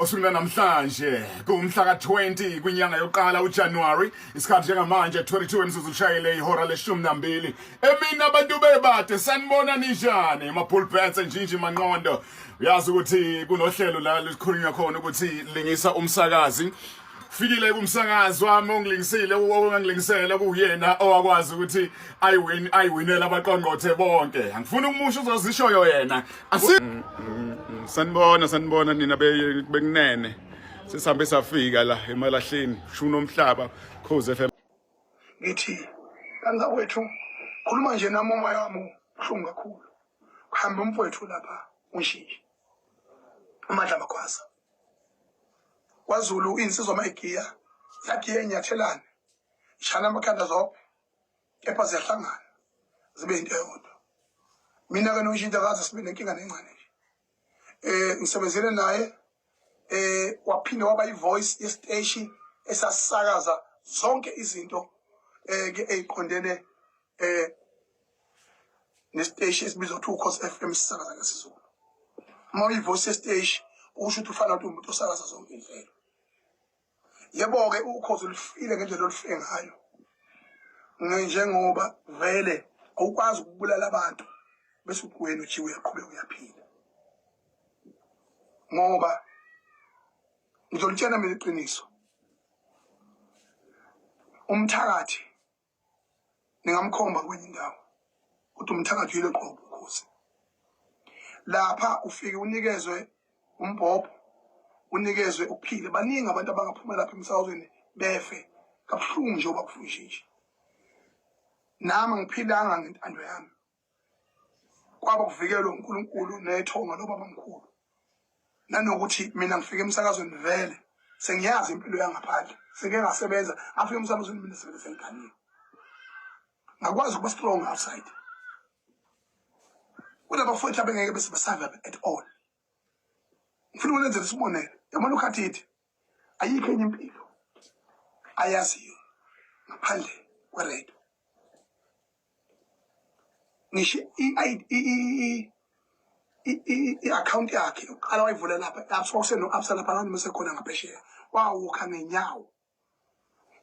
Osukwini namhlanje kumhla ka-20 kwinyanga yokuqala uJanuary, isikhathi njengamanje 22 emzuzu ushayele ihora leshumi nambili emini. Abantu bebade, sanibona, ninjani? Ma-bull bets njinji manqondo, uyazi ukuthi kunohlelo la likhulunywa khona ukuthi lingisa umsakazi. Fikile kumsakazi wami ongilingisile, ongangilingisela, kuyena owakwazi ukuthi ayiwin ayiwinela abaqongqothe bonke. Angifuni ukumusho, uzozishoyo yena. Asi sanibona, sanibona nina bekunene. Sesihambe safika la emalahleni shuna omhlaba, Khozi FM. Ngithi kanzakwethu, khuluma nje nami, umoya wami ubuhlungu kakhulu. Kuhambe umfowethu lapha, uNshintshi uMandla Magwaza. KwaZulu insizwa mayigiya yagiya inyathelane, ishana amakhanda zophe, kepha ziyahlangana zibe into eyodwa. Mina-ke noNshintsha kaze sibe nenkinga nencane nje. Ngisebenzele naye, waphinde waba i-voice yesiteshi esasakaza zonke izinto ke eziqondene nesiteshi esibizwa ukuthi Ukhozi FM, sisakaza ngesiZulu. Uma uyi-voice yesiteshi, ukusho ukuthi ufana ukuthi umuntu osakaza zonke iy'nhlelo. Yebo-ke, ukhozi lufile ngendlela olufe ngayo, njengoba vele awukwazi ukubulala abantu bese uthi wena ujiwe, uyaqhubeka uyaphila. Ngoba ngizolitshela mina iqiniso, umthakathi ningamkhomba kwenye indawo, kodwa umthakathi uyile qobo ukhozi. Lapha ufike unikezwe umbhobho, unikezwe ukuphila. Baningi abantu abangaphuma lapha emsakazweni befe kabuhlungu njengoba kufunje nje. Nami angiphilanga ngentando yami, kwaba kuvikelwa uNkulunkulu nethonga lobabamkhulu, nanokuthi mina ngifike emsakazweni vele sengiyazi impilo yangaphandle, sengike ngasebenza. Ngafika emsakazweni mina sevele sengiganiwe, ngakwazi ukuba strong outside. Kunabafowethu abengeke bese basurvive at all. Ngifuna ukulenzela isibonelo, yabona, ukhathithi ayikho enye impilo ayaziyo ngaphandle kweredo. Ngisho i-akhawunti yakhe yokuqala wayivula lapha e-Absa, kwakuseno-Absa lapha noma sekhona ngaphesheya, wawukha ngenyawo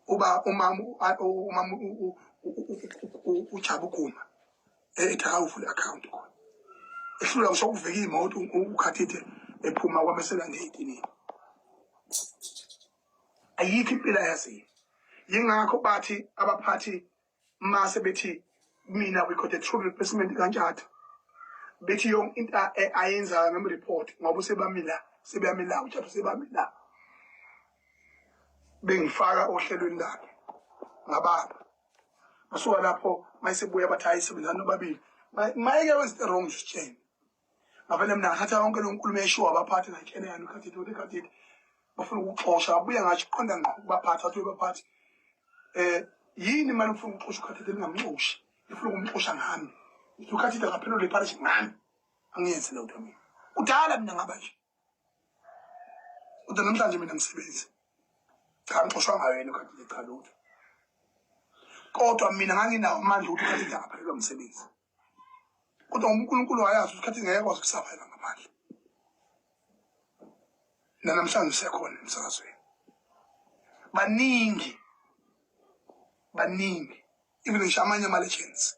uba umama uJabu Guma ethi akawuvule i-akhawunti khona, ehlulwa ngisho ukuvika imoto ukhathithe ephuma kwameselande ey'tinini. Ayikho impilo ayaziyo. Yingakho bathi abaphathi mase bethi mina we got a true replacement kaNtshatha, bethi yonke into ayenzayo ngem-report, ngoba usebamila, sebeyamila uTshatha, usebamila, bengifaka ohlelweni lakhe ngababa. Basuka lapho mayesebuya bathi hayi, sebenzani nobabili, mayeke wenza into wrong nje usitshene. Ngavele mina ngathatha yonke lo nkulumo eshiwo abaphathi, ngayitshela yena ukhathithe ukuthi khathithe bafuna ukuxosha. Abuye ngasho qonda ngqo kubaphathi, wathi baphathi, yini manje ufuna ukuxosha ukhathithe? Ningamxoshi, nifuna ukumxosha ngami. Ngithi ukhathithe akaphendule iphalishi ngami, angiyenzi leyo nto mina. Kudala mina ngaba nje, kodwa namhlanje mina ngisebenzi. Cha, ngixoshwa yena ukhathithe, cha, lutho. Kodwa mina nganginawo amandla ukuthi ukhathithe angaphelelwa umsebenzi, kodwa uNkulunkulu wayazi ukuthi khathi ngeke kwazi ukusurvive ngaphandle. Nanamhlanje usekhona emsakazweni. Baningi, baningi, even ngisho amanye ama-legends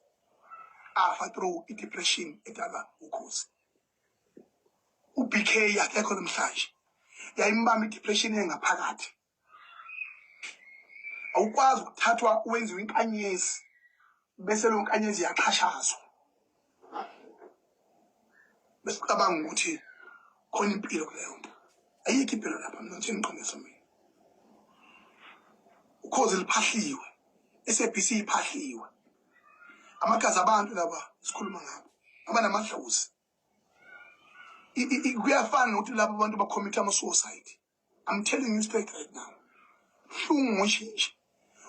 afa through i-depression edalwa ukhozi. U-BK akekho namhlanje, yayimbamba i-depression engaphakathi. Awukwazi ukuthathwa wenziwe inkanyezi bese leyo nkanyezi iyaxhashazwa, bese ucabanga ukuthi khona impilo kuleyo nto. Ayikho impilo lapha. Mina ngitshela iqiniso mina, ukhozi liphahliwe, SABC iphahliwe, amagazi abantu laba sikhuluma ngabo abanamadlozi. Kuyafana nokuthi labo bantu bacommit ama-suicide. I'm telling you straight right now. Hlungu ngoshintshe.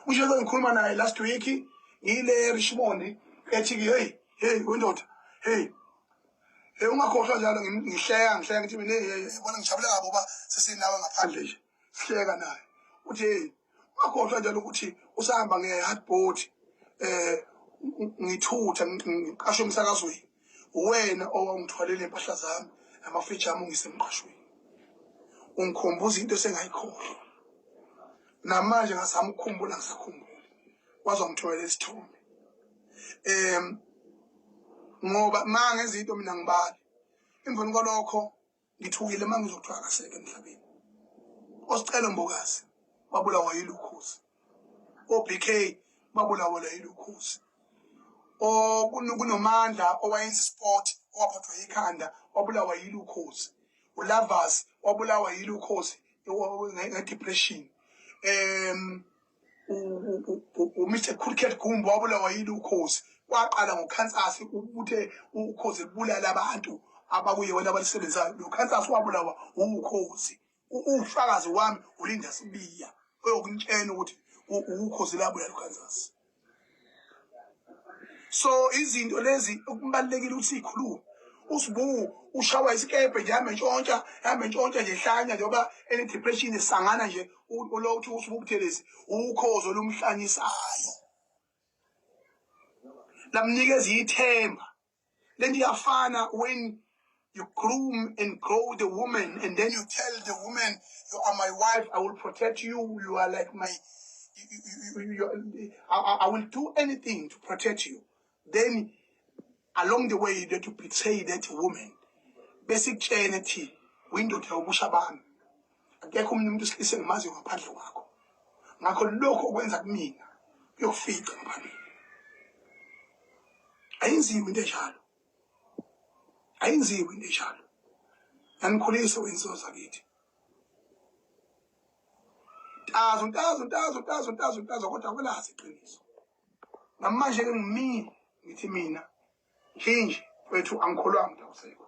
Usho ngikhuluma naye last week ngile Richmond, ethi hey, hey wendoda, hey. Hey, ungakhohlwa njalo. Ngihleka, ngihleka, ngithi mina, hey, hey, bona ngijabule kabo ba sesinawe ngaphandle nje. Sihleka naye. Uthi hey, ungakhohlwa njalo ukuthi usahamba nge-hardboard, ngithutha ngiqashwe emsakazweni, wena owangithwalela impahla zami namafriji ami ungise emqashweni. Ungikhumbuza into esengayikhohlwa. Namanje ngazama ukukhumbula ngisakhumbula. Waze wangithumela isithombe. Ngoba ma ngenza into mina ngibali. Emveni kwalokho ngithukile uma ngizwa kuthiwa akasekho emhlabeni. Osicelo Mbokazi wabulawa yilukhozi. O-BK babulawa yilukhozi. Kunomandla owayenza isport owaphathwa yikhanda wabulawa yilukhozi. uLavas wabulawa yilukhozi nge-depression. uMr Cricket Gumbo wabulawa yilukhozi. Kwaqala ngoKhansasi ubuthe ukhozi libulala abantu abakuye wena abalisebenzisayo. Lo Khansasi wabulawa ukhozi. Ufakazi wami uLinda Sibiya oyokunitshela ukuthi ukhozi labulala uKhansasi. So izinto lezi okubalulekile ukuthi sikhulume. Usibu ushawa isikebhe nje hamba entshontsha, hamba entshontsha nje hlanya njengoba ene depression esangana nje ulo uthi uSibu Buthelezi ukhozo olumhlanyisayo. Lamnikeza ithemba. Lento iyafana when you groom and grow the woman and then you tell the woman, you are my wife, I will protect you, you are like my, I will do anything to protect you. Then along the way that you betray that woman. Bese ikutshena ethi uyindoda yobusha bami. Akekho omunye umuntu wesilisa engimaziyo ngaphandle kwakho. Ngakho lokho okwenza kumina kuyokufica ngaphambili. Ayinziwe into enjalo. Ayinziwe into enjalo. Nanikhulisa wenziwa zakithi. Ntazo, ntazo, ntazo, ntazo, ntazo, ntazo, kodwa akulazi iqiniso. Namanje ke ngimile ngithi mina nje wethu angikholwanga ukuthi awusekho.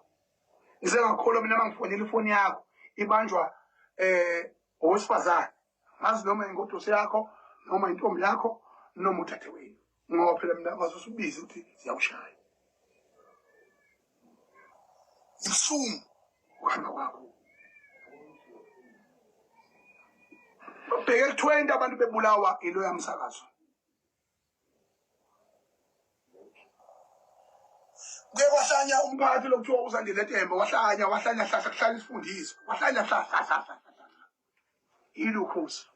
Ngize ngakholwa mina mangifonela ifoni yakho ibanjwa owesifazane. Ngazi noma ingoduso yakho noma intombi yakho noma udadewenu. Ngoba phela mina waze usubize ukuthi siyakushaya. Ibuhlungu ukuhamba kwakho. Babheke ku-20 abantu bebulawa iloya msakazo. Kuye kwahlanya umphathi lokuthiwa uZandile Tembe, wahlanya, wahlanya hlahla kuhlala isifundiswa, wahlanya hlahla hlahla. Ilukhosi.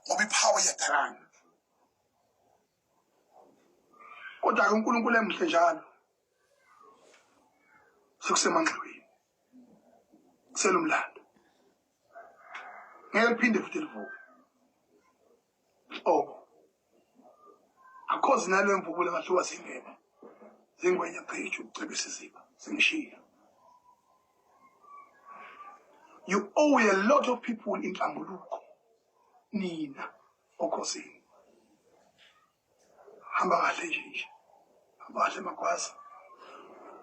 Ngoba iphawa iyadakana. Kodwa-ke uNkulunkulu emuhle njalo. Sekusemanxiweni. Kuselomlando. Ngeke liphinde futhi livuke. Nhlobo. Akhozi nalo emvubula ngahluka zingene. Zingwenya qhitshu ucebisa isiziba. Singishiya. You owe a lot of people inhlambuluko. Nina okhosini. Hamba kahle nje nje. Hamba kahle Magwaza.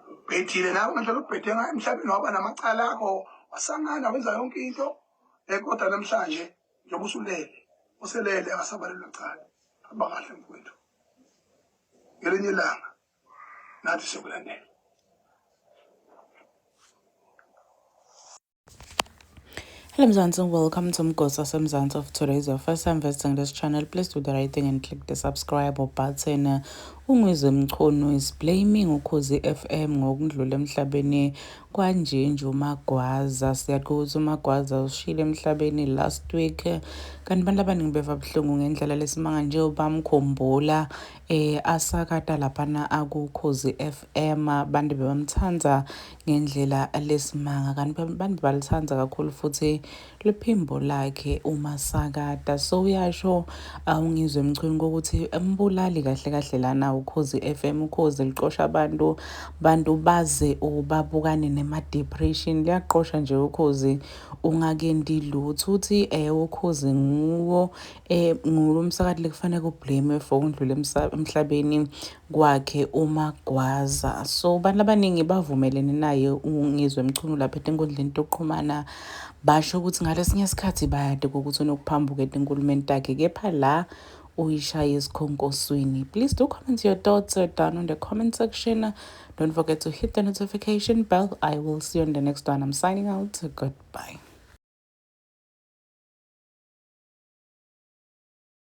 Ubhedile nawe ngendlela ubhede ngayo emhlabeni waba namacala akho wasangana wenza yonke into. Kodwa namhlanje njengoba usulele uselele akasabalelwa cala. Hamba kahle mfowethu. Ngelinye ilanga nathi siyokulandela. Hello Mzansi, welcome to Mgosi Wasemzansi. Of today is your first time visiting this channel, please do the right thing and click the subscribe button. UNgizwe Mchunu is blaming Ukhozi FM ngokundlula emhlabeni kwanjenje uMagwaza. Siyazi ukuthi uMagwaza ushile emhlabeni last week, kanti abantu abaningi beva buhlungu ngendlela lesimanga nje ubamkhumbula asakata laphana akuKhozi FM. Abantu bebamthanda ngendlela lesimanga, kanti abantu balithanda kakhulu futhi liphimbo lakhe umasakata. So uyasho uNgizwe Mchunu ukuthi mbulali kahle kahle lana Ukhozi FM. Ukhozi liqosha abantu, bantu baze ubabukane nema-depression, liyaqosha nje Ukhozi ungakendi lutho. Uthi Ukhozi nguwo ngulo umsakathi lekufanele kublame for ukundlula emhlabeni kwakhe uMagwaza. So abantu abaningi bavumelene naye uNgizwe Mchunu lapha enkundleni yokuxhumana, basho ukuthi ngalesinye isikhathi bayade ukuthi unokuphambuka etinkulumeni takhe, kepha la uyishaye esikhonkosweni. Please do comment your thoughts down in the comment section. Don't forget to hit the notification bell. I will see you on the next one. I'm signing out. Goodbye.